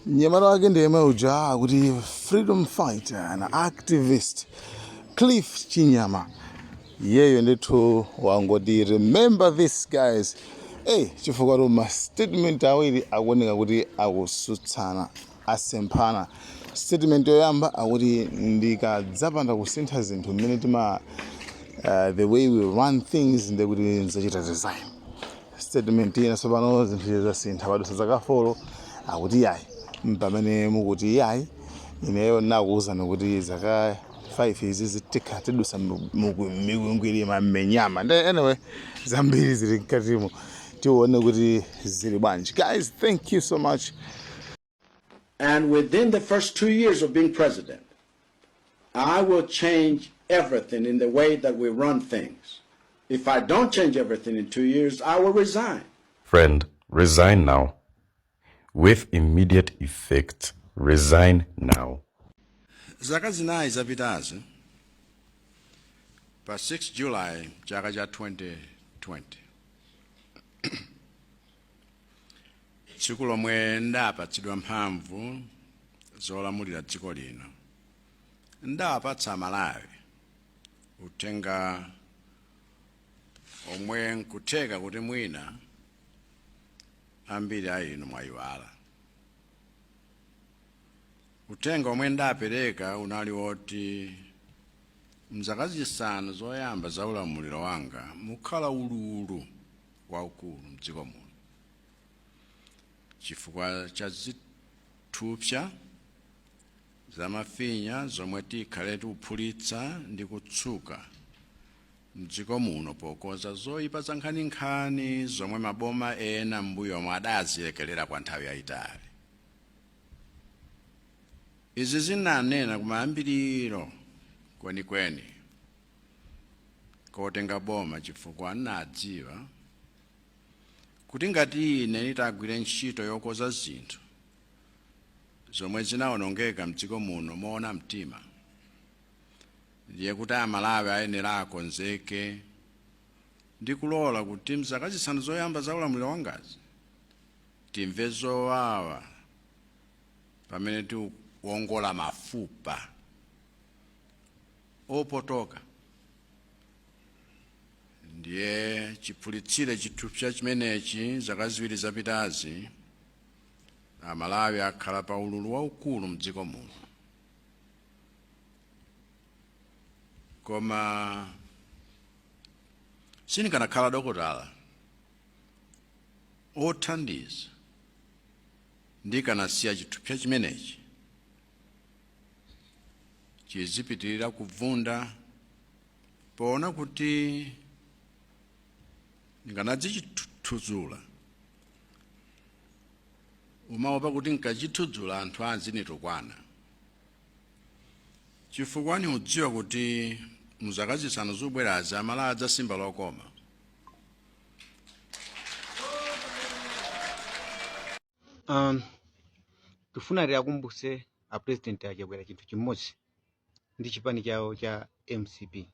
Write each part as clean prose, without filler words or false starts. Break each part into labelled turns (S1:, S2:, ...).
S1: Mnyamata wake ndi yemwe uja akuti freedom fighter and activist Cliff Chinyama. Iyeyo ndithu wangoti remember this guys. Hey, chifukwa tu ma statement awiri akuoneka kuti akusutsana, asemphana. Statement yoyamba akuti ndikadzapanda kusintha zinthu mmene tima the way we run things ndekuti nzachita resign. Statement ina tsopano zinthu zasintha padutsa zaka folo akuti yayi mpamene mukuti yayi ineyo nakuwuzani kuti zaka 5 izi zitikha tidusa mikwingwirima mmenyama. Nde anyway zambiri zili mkatimo tione kuti zili bwanji. Guys, thank you so much.
S2: And within the first 2 years of being president, I will change everything in the way that we run things. If I don't change everything in 2 years, I will resign.
S3: Friend, resign now. With immediate effect, resign now.
S2: Zaka 4 zapitazi, pa 6 July chaka cha 2020, tsiku lomwe ndapatsidwa mphamvu zolamulira dziko lino, ndapatsa Amalawi uthenga omwe nkutheka kuti mwina ambiri a inu mwayiwala. Uthenga omwe ndapereka unali woti mzaka 5 zoyamba za ulamuliro wanga mukhala ululu waukulu mdziko muno chifukwa cha zithupsa zamafinya zomwe tikhale tikuphulitsa ndi kutsuka mdziko muno pokonza zoipa za nkhaninkhani zomwe maboma ena m'mbuyomo adazilekelera kwa nthawi yayitali. Izi zinanena kumayambiriro kwenikweni kotenga boma chifukwa nadziwa kuti ngati ine nitagwire ntchito yokonza zinthu zomwe zinawonongeka mdziko muno moona mtima, ndiye kuti Amalawi ayenera akonzeke ndi kulola kuti mzaka 5 zoyamba za ulamuliro wangazi timve zowawa pamene tikuwongola mafupa opotoka. Ndiye chiphulitsire chithupsa chimenechi zaka 2 zapitazi, Amalawi akhala pa ululu waukulu mdziko muno. Koma sindikanakhala dokotala othandiza ndikanasiya chithupsa chimenechi chizipitirira kuvunda, poona kuti ndikanadzichithudzula, umaopa kuti nkachithudzula anthu azinitukwana, chifukwa niudziwa kuti muzaka 5 zobwerazi Amalawi adzasimba lokoma.
S4: Tifuna tiakumbuse a president a Chakwera chinthu chimodzi ndi chipani chawo cha MCP.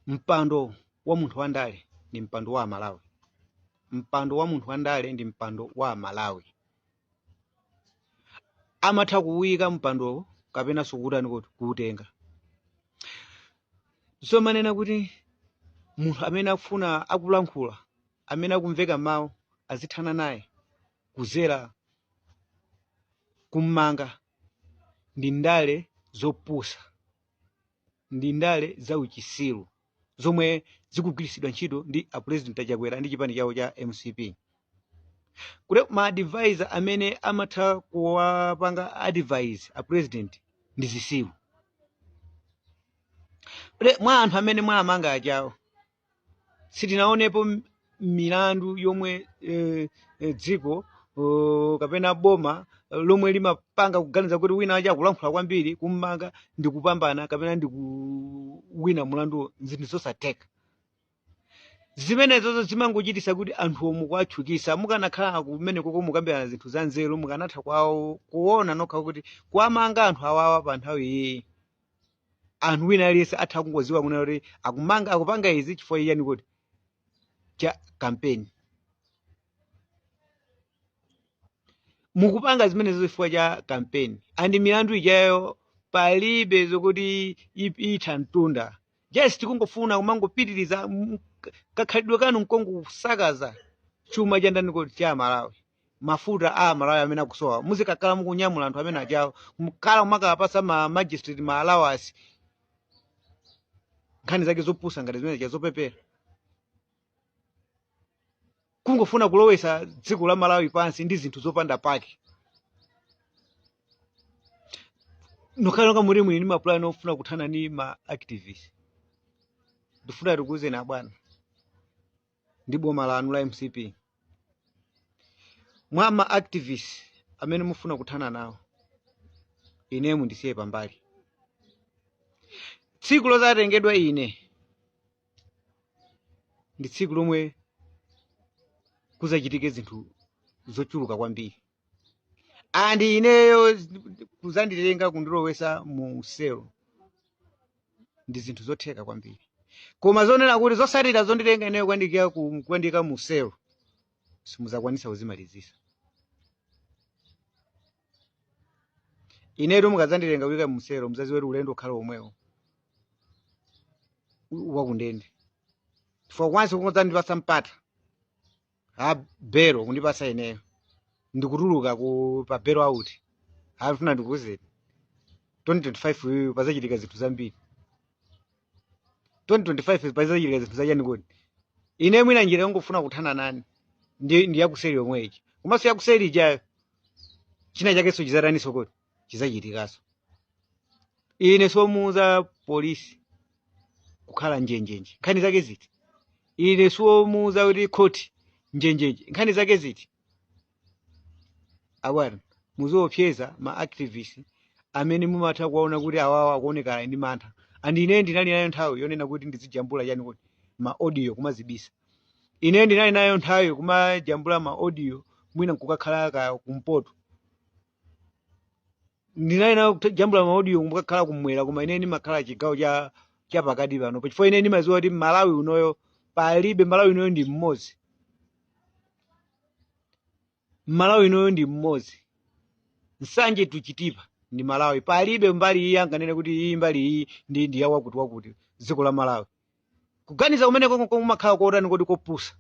S4: Mpando wa munthu wandale ndi mpando wa Amalawi. Mpando wa munthu wandale ndi mpando wa Amalawi. Amatha kuwuyika mpandowo kapenanso kutani kuti kuwutenga. Zomanena kuti munthu amene akufuna akulankhula amene akumveka mawu azithana naye kuzera kummanga ndi ndale zopusa, ndi ndale za uchisiru zomwe zikugwiritsidwa ntchito ndi a president a Chakwera ndi chipani chawo cha MCP. Kuti ma advisor amene amatha kuwapanga advise a president ndi zisiru. Kuti mwa anthu amene mwamanga ajawo sitinaonepo milandu yomwe dziko kapena boma lomwe limapanga kuganiza kuti wina wache akulankhula kwambiri kummanga ndi kupambana kapena ndi kuwina mulanduwo. Zinthu zosatheka zimenezozo zimangochitisa kuti anthu omwe kuwatchukisa. Mukanakhala kumene koko mukambirana zinthu za nzeru, mukanatha kwawo kuona nokha kuti kuwamanga anthu awawa pa nthawi iyi, anthu wina aliyense atha kungoziwa kunena kuti akumanga akupanga izi chifukwa chiyani kuti cha kampeni. Mukupanga zimenezo chifukwa cha kampeni and milandu ijayo palibe zokuti itha mtunda, just kungofuna kumangopitiriza kakhalidwe kanu nkongokusakaza chuma cha ndani kodi? Cha Malawi, mafuta a Malawi amene akusowa. Muzikakhala mukunyamula anthu amene ajawo, mukhala mumakapasa ma magistrate ma allowance, nkhani zake zopusa ngati zimene zopepera, kungofuna kulowesa dziko la Malawi pansi ndi zinthu zopanda pake. Nokhanokha muri mwini mapulani ofuna kuthana ndi ma activist. Ndifuna tikuwuzeni abwana ndi boma lanu la MCP, mwa ma activist amene mufuna kuthana nawo, ine mundisiye pambali. Tsiku lozatengedwa ine ndi tsiku lomwe kuzachitike zinthu zochuluka kwambiri, and ineyo kuzanditenga kundilowesa mu selo ndi zinthu zotheka kwambiri. Koma zonena kuti zosatira zonditenga ineyo kuyandika mu selo simuzakwanisa kuzimalizisa. Inetu mukadzanditenga kuyika mu selo, muzaziwe kuti ulendo ukhala omwewo wakundende, chifukwa kwanse kungodzandipasa mpata a belo kundipasa ineyo ndikutuluka ku pa belo out. Afuna ndikuwuzeni, 2025 uyu pazachitika zinthu zambiri. 2025 pazachitika zinthu zachani kodi? Ine mwina njira yongofuna kuthana nani ndi yakuseri yomweyi, komanso yakuseri ijayo china chakenso chizataniso kodi? Chizachitikaso. Ine somuuza polisi kukhala njenjenje, nkhani zake ziti? Ine somuuza kuti khoti njenjenje, nkhani zake ziti? Abwana, muziopseza ma activist amene mumatha kuwaona kuti awawa akuonekana ndi mantha. And ine ndinali nayo nthawi yonena kuti ndizijambula chani kuti ma audio kumazibisa. Ine ndinali nayo nthawi kumajambula ma audio mwina nkukakhala ka kumpoto, ndinali nayo kujambula ma audio kumukakhala kumwera, koma ine ndimakhala chigawo cha pakati pano, chifukwa ine ndimadziwa kuti Malawi unoyo palibe, Malawi unoyo ndi mmodzi, Malawi unoyo ndi mmodzi. Nsanje to Chitipa ndi Malawi, palibe mbali iyi anganene kuti iyi mbali iyi ndi ya wakuti wakuti. Dziko la Malawi, kuganiza kumene kumakhala kotani kodi? Kopusa,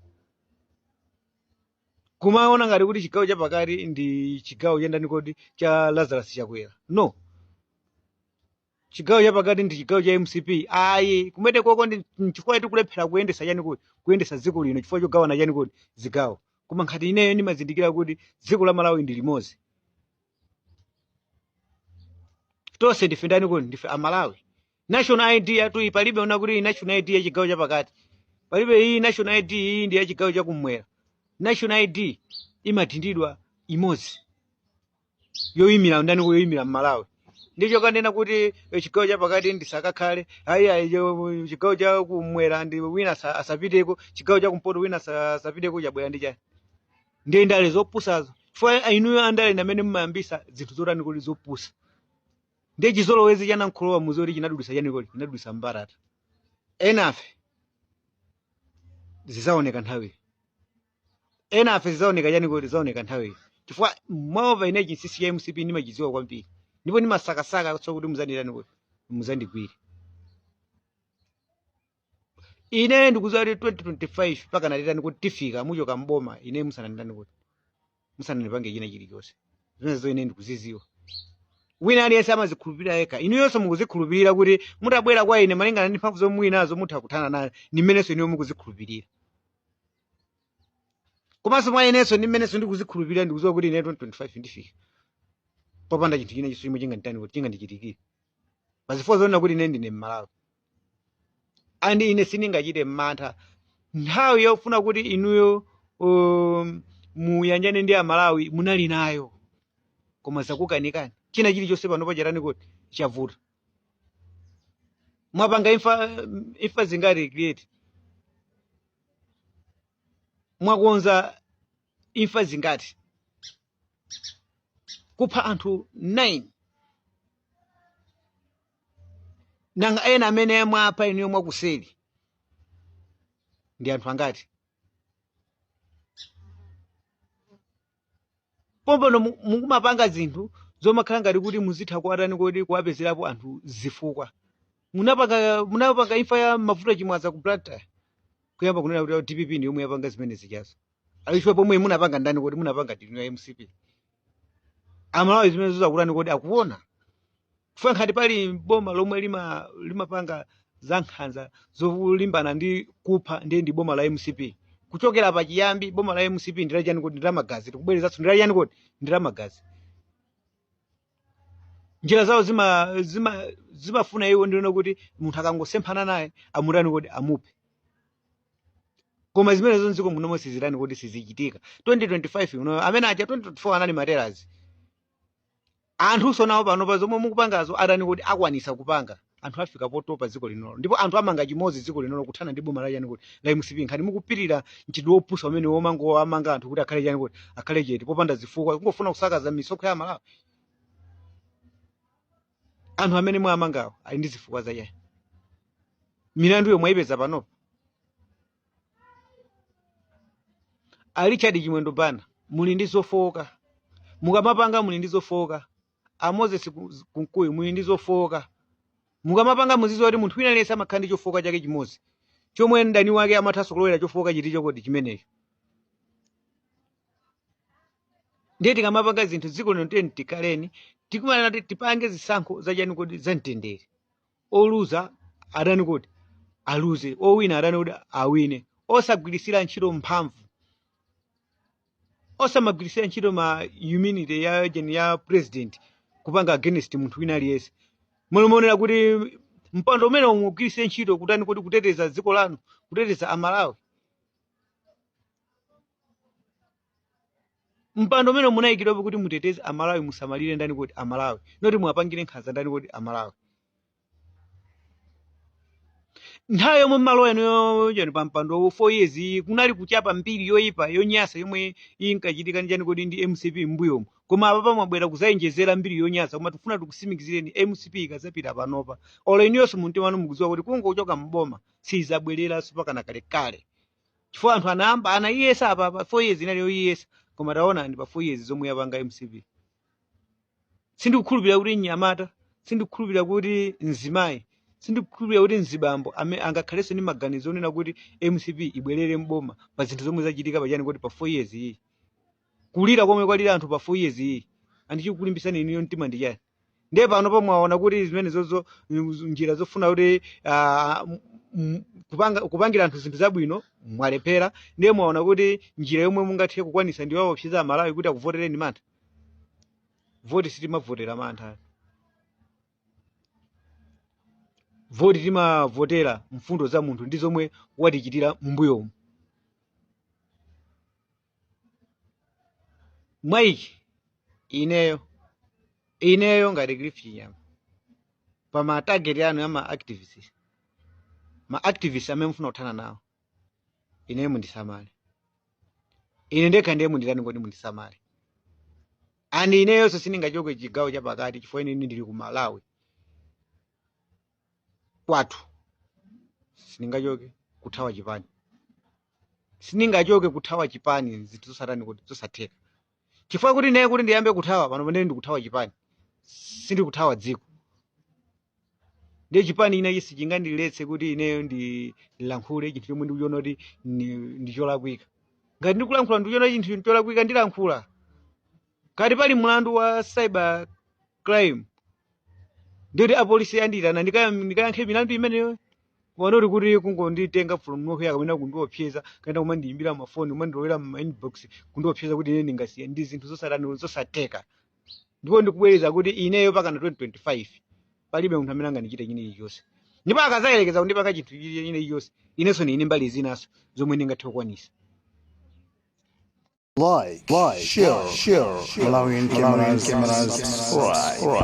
S4: kumaona ngati kuti chigawo chapakati ndi chigawo chendani kodi? Cha Lazarus Chakwera. No, chigawo chapakati ndi chigawo cha MCP. Ayi, kumene koko ndi chifukwa tikulephera kuyendesa chani kuti kuyendesa dziko lino, chifukwa chogawana chani kuti zigawo. Koma nkhati ineyo ndimazindikira kuti dziko la Malawi ndi limodzi, tonse ndife ndani kuti? Ndife Amalawi. National ID yathu palibe ona kuti national ID ya chigawo chapakati palibe, iyi national ID iyi ndi ya chigawo chakumwera. National ID imadindidwa imodzi yoyimira ndani? Yoyimira Mmalawi. Ndicho kanena kuti chigawo chapakati ndisakakhale, ayi ayi, chigawo chakumwera ndi wina asapiteko, chigawo chakumpoto wina asapiteko. Chabwera ndi chani? Ndiye ndale zopusazo, chifukwa inuyo andale ndi amene mumayambisa zinthu zotani kuti? Zopusa. Ndiye chizolowezi cha namkholowa muzoti chinadulisa chani kodi? Chinadulisa mbatata. Enafe zizaoneka nthawi, enafe zizaoneka chani kodi? Zizaoneka nthawi, chifukwa mwamva ine chinsinsi cha MCP ndimachidziwa kwambiri, ndipo ndimasakasaka so kuti muzandirani kuti muzandigwire. Ine ndikudziwa kuti 2025 paka natitani kuti tifika muchoka mboma ine musananditani kuti musanandipange china chilichonse. Zimenezo ine ndikuziziwa. Wina aliyense amazikhulupirira yekha. Inuyonso mukuzikhulupirira kuti mutabwera kwa ine malingana ndi mphamvu zomwe muli nazo mutha kuthana naye, ndi mmenenso inuyo mukuzikhulupirira. Komanso mwa inenso ndi mmenenso ndikuzikhulupirira, ndikudziwa kuti ine 2025 ndifika popanda chinthu china chonse chomwe chinganditani kuti chingandichitikire, pazifukwa zonena kuti ine ndine Mmalawi and ine sindingachite mantha. Nthawi yofuna kuti inuyo muyanjane ndi Amalawi munali nayo, koma zakukanikani. China chilichonse pano pachatani kuti? Chavuta. Mwapanga imfa zingati create? Mwakonza imfa zingati? Kupha anthu 9. Nanga ena amene mwapha inuyo mwakuseri ndi anthu angati? Pompano mukumapanga zinthu zomakhala ngati kuti muzitha kuwatani kodi kuwapezerapo anthu zifukwa. Munapanga imfa ya Mavuto Chimwaza ku Blantyre, kuyamba kunena kuti DPP ndi yomwe yapanga zimene zichazo. Alichwe pomwe munapanga ndani kodi? Munapanga ndinu ya MCP. Amalawi zimene zizakutani kodi akuona. Chifukwa ngati pali boma lomwe limapanga za nkhanza zolimbana ndi kupha, ndiye ndi boma la MCP. Kuchokera pachiyambi boma la MCP ndi lachani kodi? Ndi la magazi. Tikubwerezanso, ndi lachani kodi? Ndi la magazi. Njira zawo zimafuna iwo ndiona kuti munthu akangosemphana naye amutani kodi? Amuphe. Koma zimenezo mdziko munomo sizitani kodi? Sizichitika. 2025 uno amene aja 2024 anali materazi. Anthu nawo panopa zomwe mukupangazo atani kuti akwanisa kupanga. Anthu afika potopa dziko linolo, ndipo anthu amanga chimodzi dziko linolo kuthana ndi boma la chani kuti? La MCP. Nkhani mukupirira mchitidwe wopusa umene womango amanga anthu kuti akhale chani kuti? Akhale chete popanda zifukwa, kungofuna kusakaza misonkho ya Malawi. Anthu amene mwamangawo ali ndi zifukwa zachani? Milandu yomwe ayipeza panopa, a Richard Chimwendo Banda, muli ndi zofowoka. Mukamapanga muli ndi zofowoka. A Moses Kunkuyu, muli ndi zofowoka. Mukamapanga muzidziwa kuti munthu wina aliyense amakhala ndi chofowoka chake chimodzi chomwe mdani wake amathanso kulowera chofowoka chiticho kodi? Chimenecho. Ndiye tikamapanga zinthu dziko lino, tiyeni tikaleni tikumanena kuti tipange zisankho zachani kodi? Za mtendere. Oluza adani kodi? Aluze. Owina adani kodi? Awine. Osagwirisira ntchito mphamvu, osamagwirisira ntchito ma immunity ya jeni ya president kupanga against munthu wina aliyense. Mulimonera kuti mpando umene mugwirisire ntchito kutani kodi? Kuteteza dziko lanu, kuteteza Amalawi. Mpando umene munayikidwapo kuti muteteze Amalawi, musamalire ndani kodi? Amalawi, not muwapangire nkhanza ndani kodi? Amalawi. Nthawi yomwe mmalo enu chani pa mpando 4 years iyi, kunali kuchapa mbiri yoyipa yonyasa yomwe inkachitika ndi chani kodi? Ndi MCP m'mbuyomo. Koma apa mwabwera kuzayenjezera mbiri yonyasa. Koma tifuna tikusimikizireni, MCP ikazapita panopa, olo inuyonso mumtima wanu mukudziwa kuti kungochoka mboma sizabwereranso pakana kalekale, chifukwa anthu anayamba anayiyesa apa pa 4 years inali yoyiyesa. Koma taona ndi pa 4 years zomwe yapanga MCP. Sindikukhulupirira kuti mnyamata, sindikukhulupirira kuti mzimayi, sindikukhulupirira kuti mzibambo angakhalenso ndi maganizo onena kuti MCP ibwerere mboma pa zinthu zomwe zachitika pachani kuti? Pa 4 years iyi, kulira komwe kwalira anthu pa 4 years iyi. Andichikulimbisani inuyo mtima ndi chani? Ndiye pano pomwaona kuti zimene zozo njira zofuna kuti kupangira anthu zinthu zabwino mwalephera. Ndiye mwaona kuti njira yomwe mungathe kukwanisa ndi waopseza Amalawi kuti akuvotereni mantha. Voti sitimavotera mantha, voti timavotera mfundo za munthu ndi zomwe watichitira m'mbuyomu. Mwaiki ineyo ngati Cliff Chinyama, pa ma target anu ya ma activists, ma activists amene mufuna kuthana nawo, ineyo mundisamale. Ine ndekha ndiye munditani kodi? Mundisamale. And ineyonso sindingachoke chigawo chapakati, chifukwa ine ndili ku Malawi kwathu. Sindingachoke kuthawa chipani, sindingachoke kuthawa chipani. Zinthu zosatani kuti? Zosatheka. Chifukwa kuti naye kuti ndiyambe kuthawa pano pamene ndikuthawa chipani, sindikuthawa dziko. Ndiye chipani ina chisi chingandiletse kuti ineyo ndilankhule chinthu chomwe ndikuchiona kuti ndi cholakwika. Ngati ndikulankhula ndikuchiona chinthu cholakwika, ndilankhula. Ngati pali mlandu wa cyber crime, ndiyoti apolisi andiyitana ndikayankhe milandu imeneyo. Wanoti kuti kungonditenga from nowhere kapena kundiopseza kapena kumandiyimbira mafoni, kumandilowera ma inbox kundiopseza kuti ine ndingasiya, ndi zinthu zosatani? Zosatheka. Ndipo ndikubwereza kuti ineyo pakana 2025 palibe munthu amene angandichite chine chilichonse. Ndipo akazayerekeza kundipanga chinthu chine chilichonse, inenso ndine mbali zinaso zomwe ndingathe kukwanisa.
S1: Like, share, Malawian cameras, subscribe.